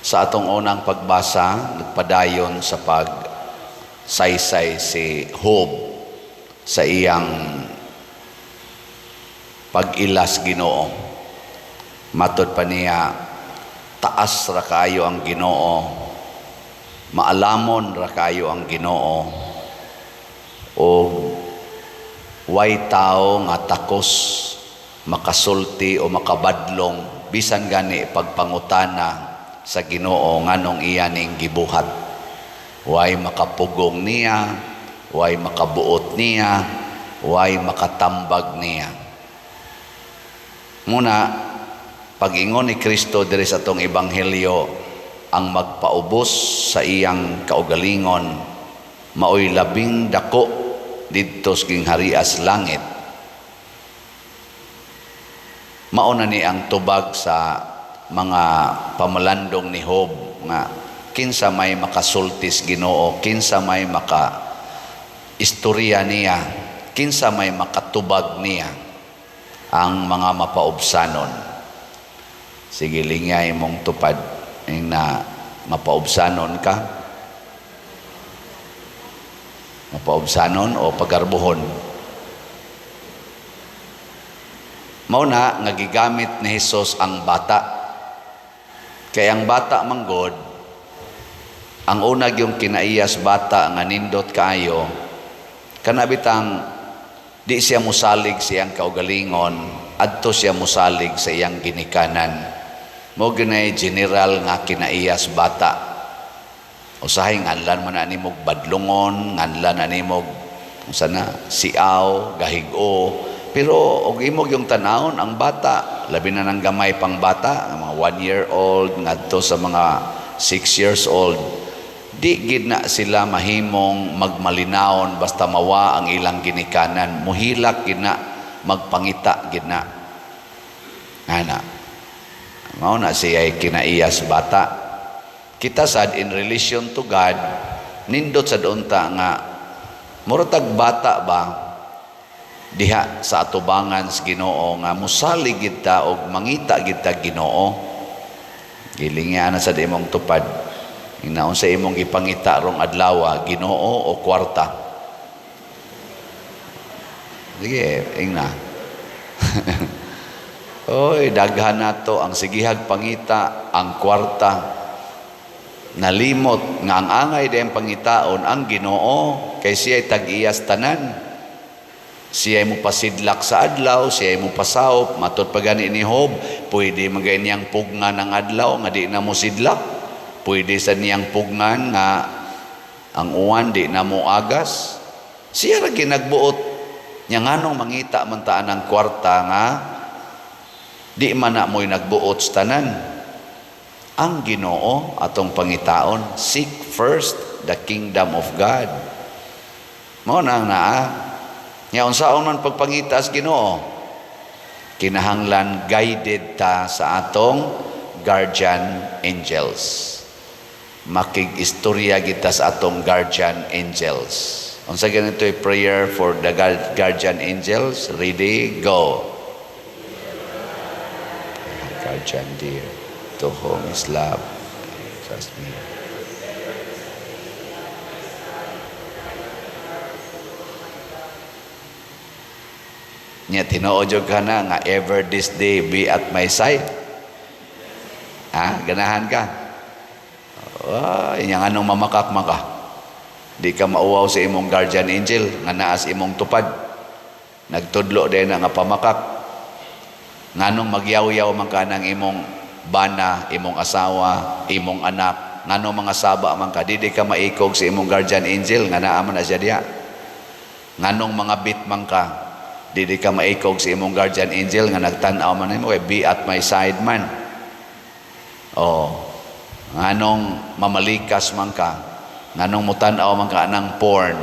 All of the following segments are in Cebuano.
Sa atong unang pagbasa, nagpadayon sa pag saysay si Job sa iyang pag-ilas Ginoo. Matod pa niya, taas ra kayo ang Ginoo, maalamon ra kayo ang Ginoo, o way tao nga takos makasulti o makabadlong bisan gani pagpangutana sa Ginoo nganong iya ning gibuhat. Way makapugong niya, way makabuot niya, way makatambag niya. Muna, pag-ingon ni Kristo diri sa atong ebanghelyo, ang magpaubos sa iyang kaugalingon maoy labing dako didto sa gingharias langit. Mao na ni ang tubag sa mga pamalandong ni Job nga kinsa may makasultis Ginoo, kinsa may maka istorya niya, kinsa may makatubag niya, ang mga mapaubsanon. Sige, lingay mong tupad ing na mapaubsanon ka. Mapaubsanon o pagarbuhon. Mao na nga gigamit ni Hesus ang bata. Kay ang bata manggod, ang una gyung kinaiyas bata nga nindot kaayo, kana bitang di siya mosalig sa iyang kaugalingon, adto siya mosalig sa iyang ginikanan. Mao ginay general nga kinaiyas bata. Usahay nganlan man na nimog badlongon, nganlan na nimog unsa na siaw, gahig-o. Pero og imog yung tanawon ang bata, labi na ng gamay pang bata, ang mga 1 year old ngadto sa mga 6 years old, di gid na sila mahimong magmalinawon basta mawa ang ilang ginikanan. Muhilak gid na, magpangita gid na. Ana. Mao na siya ay kinaiyas bata. Kita sad in relation to God, nindot sad unta nga mura tag bata ba diha sa atubangan sa Ginoo nga mosalig gid ta og mangita gid ta Ginoo. Gilingan na sad imong tupad. Inaon sa imong gipangita rong adlaw, Ginoo o kwarta? Sige, ingna. Oy, daghan nato ang sigihag pangita ang kwarta. Nalimot nga ang angay dayang pangitaon ang Ginoo kay siya'y tag-iyas tanan. Siya'y mopasidlak sa adlaw, siya'y mopasawop, matod pa gani ni Job, pwede magay niyang pugngan ang adlaw nga di na mo sidlak. Pwede sa niyang pugngan nga ang uwan di na mo agas. Siya ra ginagbuot nya nganong mangita man ta ang kwarta nga di man na mo'y nagbuot sa tanan. Ang Ginoo atong pangitaon, seek first the kingdom of God. Mao na ang naa. Nya unsaon man pagpangita sa Ginoo? Kinahanglan guided ta sa atong guardian angels. Makig-istorya kita sa atong guardian angels. Unsa ganito prayer for the guardian angels? Ready, go. Guardian dear, to whom is love, trust me. Nya tinuod jud ka na nga ever this day be at my side. Ha? Ganahan ka? Oh, nya nganong mamakak man ka? Di ka mauwaw sa imong guardian angel nga naa sa imong tupad. Nagtudlo din na nga pamakak. Nganong magyaw-yaw man ka ng imong bana, imong asawa, imong anak, nganong mga saba man ka, di ka maikog sa imong guardian angel nga naa man na siya diha. Nganong mga bit man ka, di ka maikog sa imong guardian angel nga nagtan-aw man nimo kay be at my side man. Oh, nganong mamalikas man ka, nganong mutan-aw man ka anang porn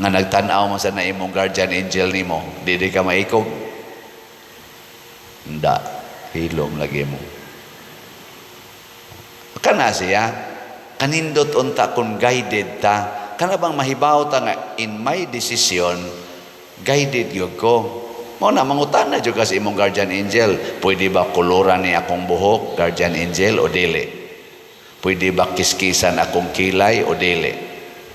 nga nagtan-aw man sa na imong guardian angel nimo, di ka maikog. Nda, hilom lagi mo. Kana siya, kanindot unta kung guided ta, kana bang mahibaw ta nga in my decision, guided gyud ko. Mao na mangutana jud ka sa imong guardian angel, pwede ba koloran ni akong buhok, guardian angel, o dili? Pwede ba kiskisan akong kilay o dili?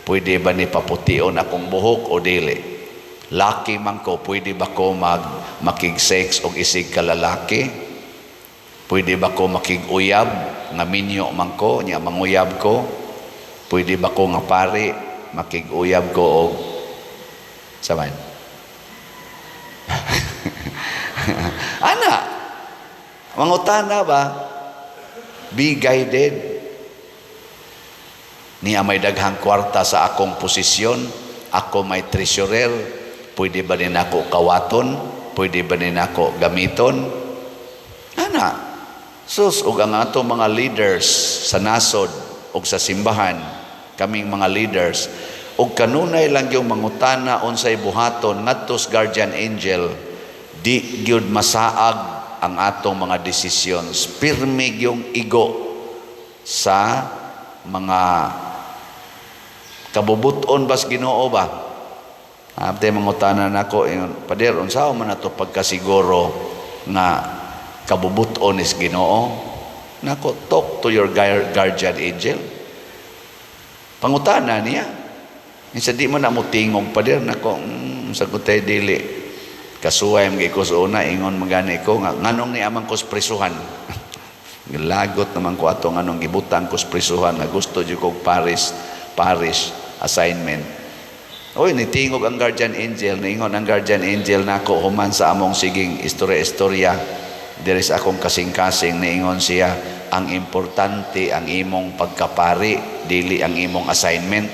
Pwede ba ni papution akong buhok o dili? Laki man ko, pwede ba ko makig-sex og isig kalalaki? Pwede ba ko makig-uyab nga minyo man ko, nya manguyab ko? Pwede ba ko nga pari makig-uyab ko og saman? Ana, mangutana ba? Be guided. Niya may daghang kwarta sa akong posisyon, ako may treasurer, pwede ba din ako kawaton? Pwede ba din ako gamiton? Ana, sus, ug ang ato mga leaders sa nasod ug sa simbahan, kaming mga leaders, ug kanunay lang yung mangutana unsay buhaton ngadto sa guardian angel, di gyud masaag ang atong mga desisyon. Pirmi yung igo sa mga kabubuton bas Ginoo ba. Abte mangutana nako ingon, "Pader, unsa man ato pagkasiguro nga kabubuton is Ginoo?" Nako, "Talk to your guardian angel." Pangutana niya. Insa di mo na mo tingog, pader? Nako, sagot tay dili. Kasuway man ko sa una, ingon man gani ko nga nganong ni amang ko sa prisuhan. Gilagot naman ko ato nganong gibutang ko sa prisuhan nga gusto jud kog parish assignment. Oy, nitingog ang guardian angel, niingon ang guardian angel nako human sa among siging istorya-istorya diri sa akong kasing-kasing, niingon siya, "Ang importante ang imong pagkapari, dili ang imong assignment."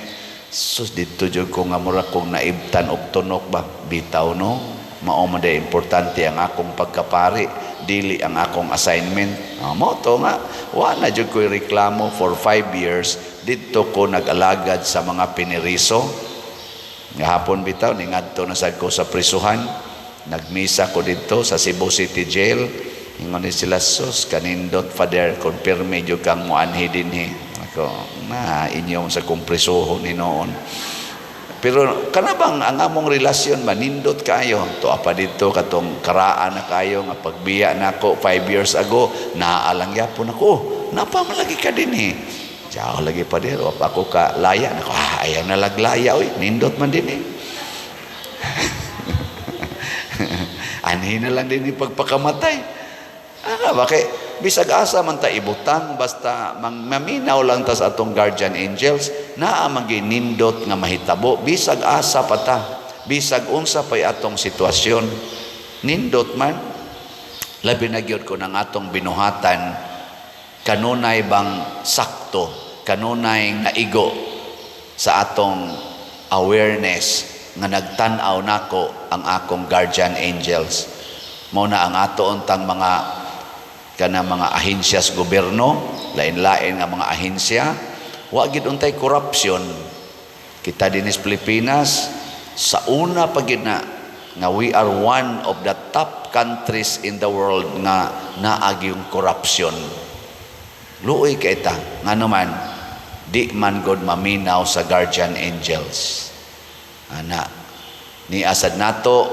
Sus, didto jud ko nga mura kong naibtan og tunok ba, bitaw no. Mao man day importante ang akong pagkapari, dili ang akong assignment. Oh, mo to nga wa na jud ko'y reklamo for 5 years didto ko nag-alagad sa mga piniriso. Gahapon bitaw ningadto na sad ko sa prisuhan. Nagmisa ko didto sa Cebu City Jail. Ingon ni sila, "Sus, kanindot, Father, kung pirmi jud kang muanhi dinhi." Ako, na inyo sa kong prisuhon ni noon. Pero kana bang ang among relasyon manindot kayo. Tuwa pa dito katong karaan na kayo nga pagbiya nako 5 years ago, naalang yapon ako. "Napa man lagi ka dinhi." "Ciao lagi pa dito. Ako ka laya." Nako, "Ah, ayaw na laglaya oy, nindot man dinhi." Anhi na lang din pagpakamatay. Ah, bakit? Bisag asa man ta ibutang, basta maminaw lang ta sa atong guardian angels, naa man nindot nga mahitabo bisag asa pa ta, bisag unsa pay atong sitwasyon, nindot man. Labi na gyud ko ng atong binuhatan kanunay bang sakto, kanunay naigo sa atong awareness nga nagtan-aw nako ang akong guardian angels. Mao na ang ato untang mga kana mga ahensya sa gobyerno, lain-lain nga mga ahensya, wa gid untay corruption. Kita dinhi sa Pilipinas, sa una pa gid na nga we are one of the top countries in the world nga naagi yung corruption. Luoy kay ta, ngano man di man god maminaw sa guardian angels. Ana, ni asad nato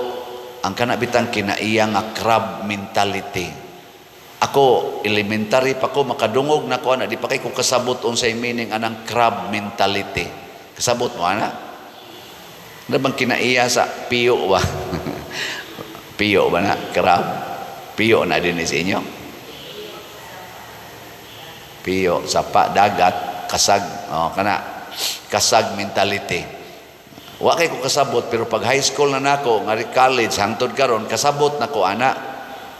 ang kana bitang kinaiya nga crab mentality. Ako, elementary pa ko, makadungog na ko ana, di pa kay ko kasabot unsay meaning anang crab mentality. Kasabot mo ana? Ano bang kinaiya sa piyo ba? Piyo ba na? Crab? Piyo na din sa inyo? Piyo, sapa, dagat, kasag. Oh, kana. Kasag mentality. Wa kay ko kasabot, pero pag high school na nako, ngari college hangtod karon, kasabot na ko ana.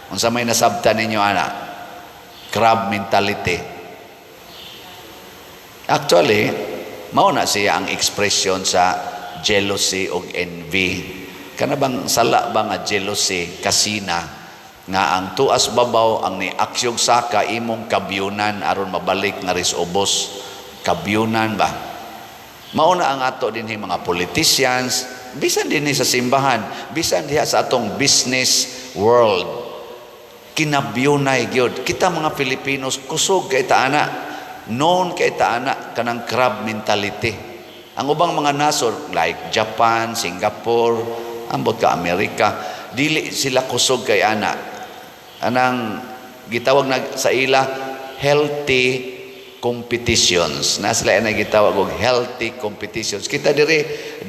Unsa may nasabtan ninyo ana? Crab mentality. Actually, mao na siya ang expression sa jealousy og envy. Kana bang sala ba nga jealousy, kasina, nga ang tuas babaw ang ni aksyog saka imong kabyunan aron mabalik nga ris ubos, kabyunan ba? Mao na ang ato dinhi mga politicians, bisan dinhi sa simbahan, bisan diha sa atong business world, kinabyunay gyud. Kita mga Filipinos, kusog kay ta ana, known kay ta ana kanang crab mentality. Ang ubang mga nasod like Japan, Singapore, ambot ka Amerika, dili sila kusog kay ana. Anang gitawag na sa ila healthy competitions. Na sila na gitawag og healthy competitions. Kita diri,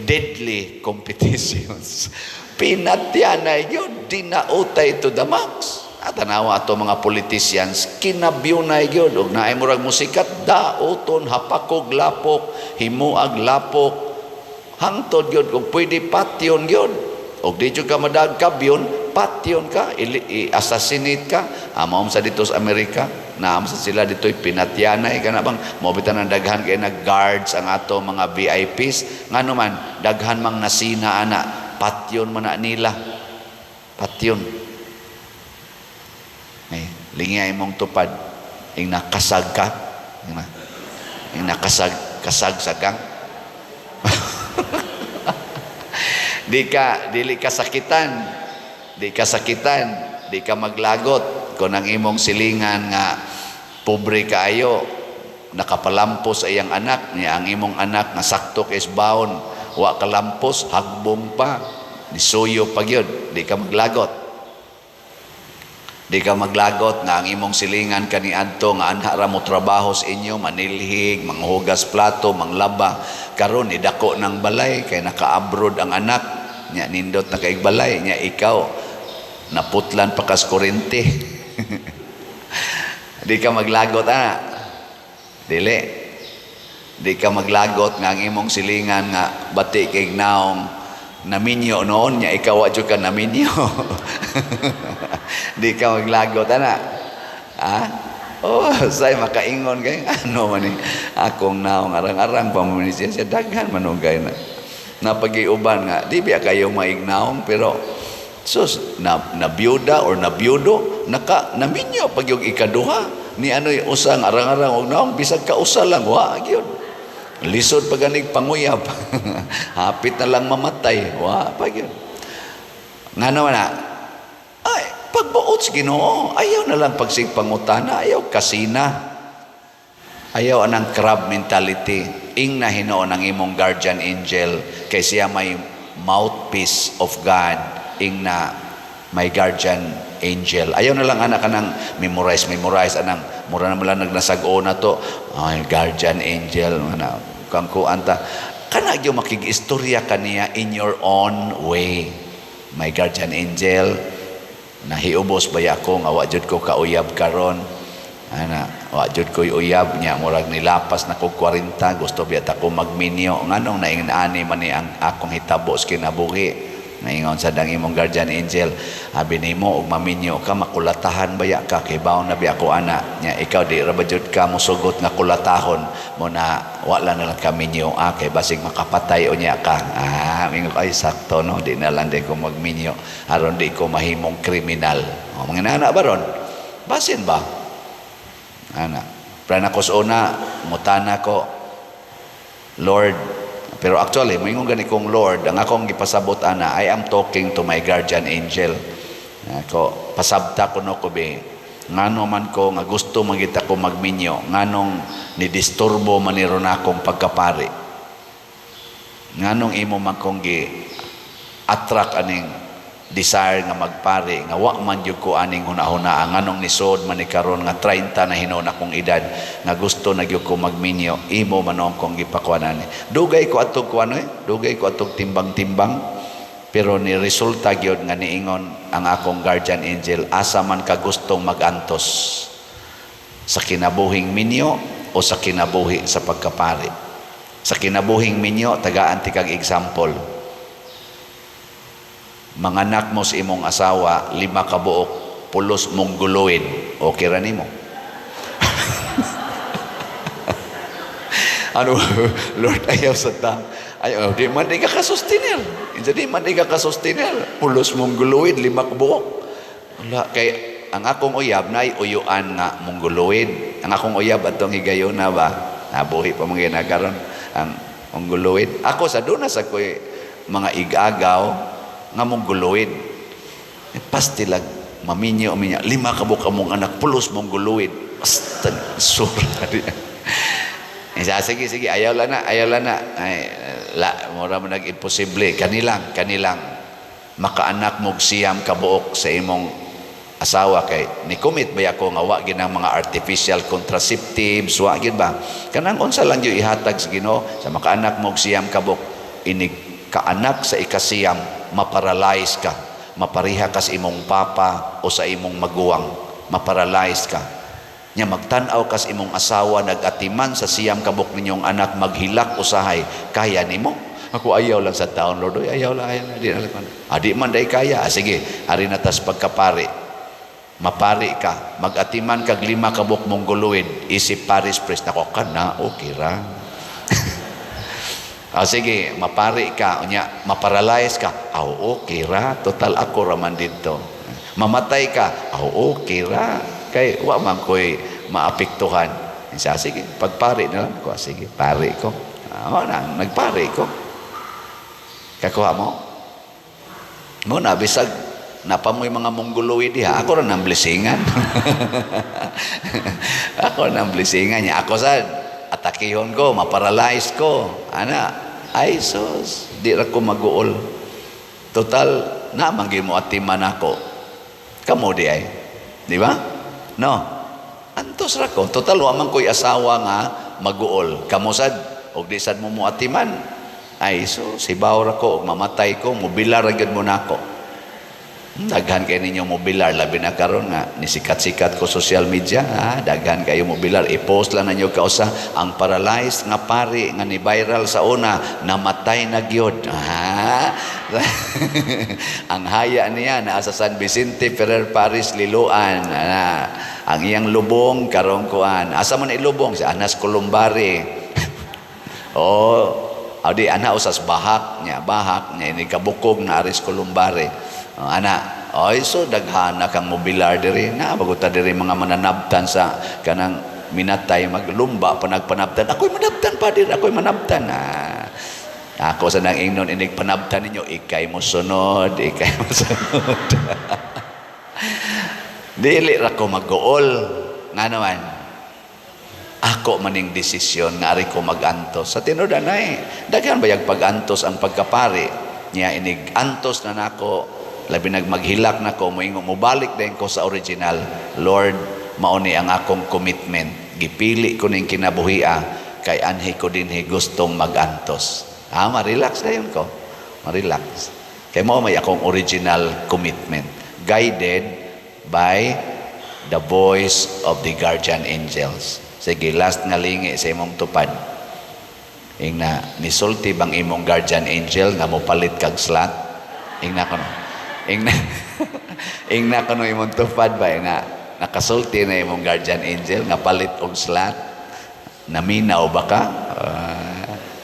deadly competitions. Pinatyanay gyud, dinautay to the max. At tanawa ato mga politicians, kinabyunay gyud og naay murag musikat, dauton, hapakog lapok, himuag lapok, hangtod gyud kung pwede patyon gyud. Og di jud ka madag kabyon, patyon ka, i-assassinate ka. Amo sa dito sa Amerika, naam sa sila dito'y pinatyanay ka na bang, mao bitan ang daghan kay nag-guards ang ato mga VIPs. Ngano man, daghan mang nasina ana, patyon man na nila. Patyon. Ay, lingay mong tupad, ing nakasag ka, ing nakasag, kasag sa kang. Di ka, dili ka sakitan, di ka sakitan, di ka maglagot kung ang imong silingan nga pobre kaayo, nakapalampos sa iyang anak niya, ang imong anak nga sakto kay baon, wa kalampos, hagbong pa, nisuyo pa gyud, di ka maglagot. Di ka maglagot nga ang imong silingan kaniadto nga anha ra mo trabaho sa inyo, manilhig, manghugas plato, manglaba, karon idako ng balay kay naka-abroad ang anak nya, nindot na kay balay nya, ikaw naputlan pa kas kuryente. Di ka maglagot ana. Dili. Di ka maglagot nga ang imong silingan nga bati kay naong naminyo noon nya, ikaw wa jud ka naminyo. Di ka maglagot ana. Ha? Oh, say makaingon kay ano man ni akong naong, arang-arang pa man siya, siya daghan manugay na. Napagiuban nga di biya kayo maignaong, pero sus na nabiyuda or nabiyudo, naka naminyo pag yung ikaduha ni anoy usang arang-arang og naong, bisag kausa lang wa gyud. Lisod pa ganig panguyab. Hapit na lang mamatay, wa pa gyud. Ngano man na? Ay, pagbuot sa Ginoo, ayaw na lang pagsigpangutana, ayaw kasina. Ayaw anang crab mentality. Ing na hinuon ang imong guardian angel kay siya may mouthpiece of God. Ing na may guardian angel. Ayaw na lang anak kanang memorize, memorize anang mura na lang nagnasag-o na to. Ay, guardian angel ana kang kuan ta. Kana gyud makig-istorya kaniya in your own way. My guardian angel, nahiubos ba ako nga wa jud ko kauyab karon? Ana, wa jud ko'y uyab niya, murag nilapas na ko 40, gusto biya ta ko magminyo. Nganong naingani man ni ang akong hitabo sa kinabuhi? Naingon sa dang imong guardian angel, abi nimo og maminyo ka, makulatahan baya ka, kay baon na biya ko ana nya, ikaw di ra ba jud ka mosugot nga kulatahon mo na wala na lang ka minyo, ah, kay basig makapatay unya ka. Ah, mingon ay sakto no, di na lang di ko magminyo aron di ko mahimong kriminal. O, mga nana ba ron? Basin ba? Ana. Pero ako sa una, mutana ko, Lord, pero actually, moingon gani kong Lord, ang akong gipasabot ana, I am talking to my guardian angel. Ako, pasabta ko no ko be, ngano man ko nga gusto magita ko magminyo, nganong nidisturbo man ni ron akong pagkapari. Nganong imo man kong gi attract aning desire nga magpari, nga wa man gyud ko aning hunahuna, nganong nisod man ni karon nga 30 na hinuon akong edad nga gusto na gyud ko magminyo, imo man akong gipakuan ani. Dugay ko atog kuan eh, dugay ko atog timbang-timbang, pero ni resulta gyud nga niingon ang akong guardian angel, asa man ka gustong magantos, sa kinabuhing minyo o sa kinabuhi sa pagkapari? Sa kinabuhing minyo, tagaan ti kag example. Manganak mo sa imong asawa, 5 ka buok, pulos mongoloid, okay ra nimo? Ano, Lord, ayaw sa ta. Ayaw, di man di ka kasustiner. Di man di ka kasustiner. Pulos mongoloid, 5 ka buok. Wala, kay ang akong uyab na uyuan nga mongoloid. Ang akong uyab atong higayon na ba? Nabuhi pa mga ginagaron ang mongoloid. Ako sa doon na sa ko'y mga igagaw nga mongoloid. Pastilag, maminyo, minyo, 5 ka buok among anak, pulos mongoloid. Basta, sura niya. Isa, sige, sige, ayaw lang na, ayaw lang na. Ay, la, mura mo nag-imposible. Kanilang, kanilang, makaanak mog 9 kabuok sa imong Asawa kay ni commit ba ako nga wa gyud ang mga artificial contraceptives, wa gyud ba, kanang unsa lang gyud ihatag sa Ginoo sa makaanak mo og 9 ka buok. Inig kaanak sa ikasiyam, maparalyze ka, mapariha ka sa imong papa o sa imong maguwang, maparalyze ka nya. Magtan-aw ka sa imong asawa nag-atiman sa 9 ka buok ninyong anak, maghilak usahay. Kaya nimo? Ako, ayaw lang sa taon, Lord. Oy, ayaw lang, ayaw lang, di na lang. Ah, di man day kaya. Ah, sige, ari na tas pagkapari. Mapari ka, mag-atiman kag 5 ka buok mongoloid, isip parish priest. Nako ka na, okay ra. Ah, sige, mapari ka, unya, maparalyze ka. Aw, okay ra, total ako raman dito. Mamatay ka, aw, okay ra. Kay wa man ko'y maapektuhan. Siya, sige, pagpari na lang ko. Ah, sige, pari ko. Ah, na, nagpari ko. Kakuha mo? Mo na, bisag napamoy mga mongoloid diha, ako ra nang blessingan. Ako nang blessingan niya. Ako sa atakihon ko, maparalyze ko. Ana, ay sus, di ra ko maguol. Total, na man mo atiman ako. Kamo di ay. Di ba? No. Antos ra ko. Total, wa man ko'y asawa nga maguol. Kamo sad, og di sad mo mo atiman. Ay sus, hibaw ra ko, og mamatay ko, mobilar ra gyud mo nako. Daghan kay ninyo mobilar, labi na karon nga nisikat-sikat ko social media, ha, daghan kayo mobilar. I-post lang ninyo kausa ang paralyzed nga pari nga ni viral sa una, namatay na gyud. Ha? Ang haya niya naa sa San Vicente Ferrer Parish, Liloan. Ana, ang iyang lubong karong kuan. Asa man ilubong sa Anas Columbari. Oh, adi ana usas bahak niya ini kabukog na Aris Columbari. Oh, ana, ay so daghana kang mobilar diri na baguta diri mga mananabtan sa kanang minatay, maglumba pa nagpanabtan. Ako'y manabtan pa diri, ako'y manabtan. Ah, ako sa nang ingnon, inig panabtan ninyo, ikay mo sunod, ikay mo sunod. Dili ra ko mag-uol. Nga naman, ako maning desisyon nga ari ko mag-antos. Sa tinuod anay, daghan bayag pag-antos ang pagkapari. Nya inig antos na nako, labi nag maghilak nako, moingon, mobalik din ko sa original. Lord, mao ni ang akong commitment. Gipili ko ning kinabuhia kay anhi ko dinhi gustong mag-antos. Ah, ma-relax na yun ko. Ma-relax. Kay mo may akong original commitment. Guided by the voice of the guardian angels. Sige, last nga lingi sa imong tupad. Ingna, nisulti bang imong guardian angel nga mopalit kag slot? Ingna kono. Ingna, ingna kono imong tupad ba ingna nakasulti na imong guardian angel nga palit og slot? Naminaw ba ka?